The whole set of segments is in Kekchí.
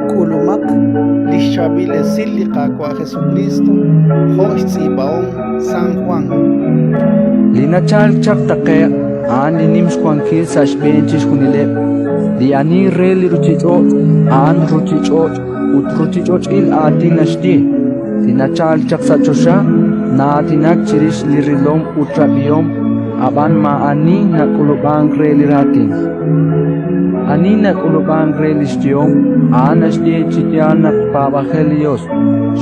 K'ulumaq li xChaab'il Esil li Qaawa' Jesukriist jo' xtz'iib'ahom San Jwan. Li nachalk chaq taqe'q a'an li nim xwankil sa' xb'een chixjunileb'. Li ani re li ruuchich'och' a'an ruuchich'och' ut ruuchich'och'il aatin naxye. Li nachalk chaq sa' choxa na'aatinak chirix li rilom ut rab'ihom, ab'an maa'ani nak'ulub'ank re li raatin. Ani nak'ulub'ank re li xyehom, a'an naxye chi yaal naq paab'ajel li Yos,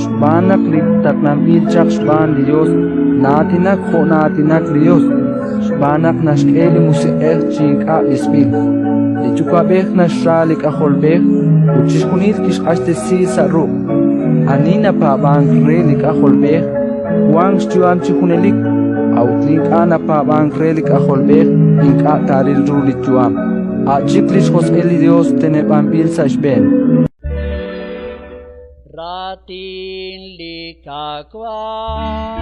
xb'aan naq li taqlanb'il chaq xb'aan li Yos na'aatinak jo' na'aatinak li Yos, xb'aan naq naxk'e li Musiq'ej chi ink'a' b'isb'il. Li Yuwa'b'ej naxra li K'ajolb'ej ut chixjunil kixq'axtesi sa' ruq'. Ani napaab'ank re li K'ajolb'ej, wank xyu'am chi junelik, a'ut li ink'a' napaab'ank re li K'ajolb'ej ink'a' taaril ru li yu'am, a' chik li xjosq'il li Yos teneb'anb'il sa' xb'een. Raatin li Qaawa'.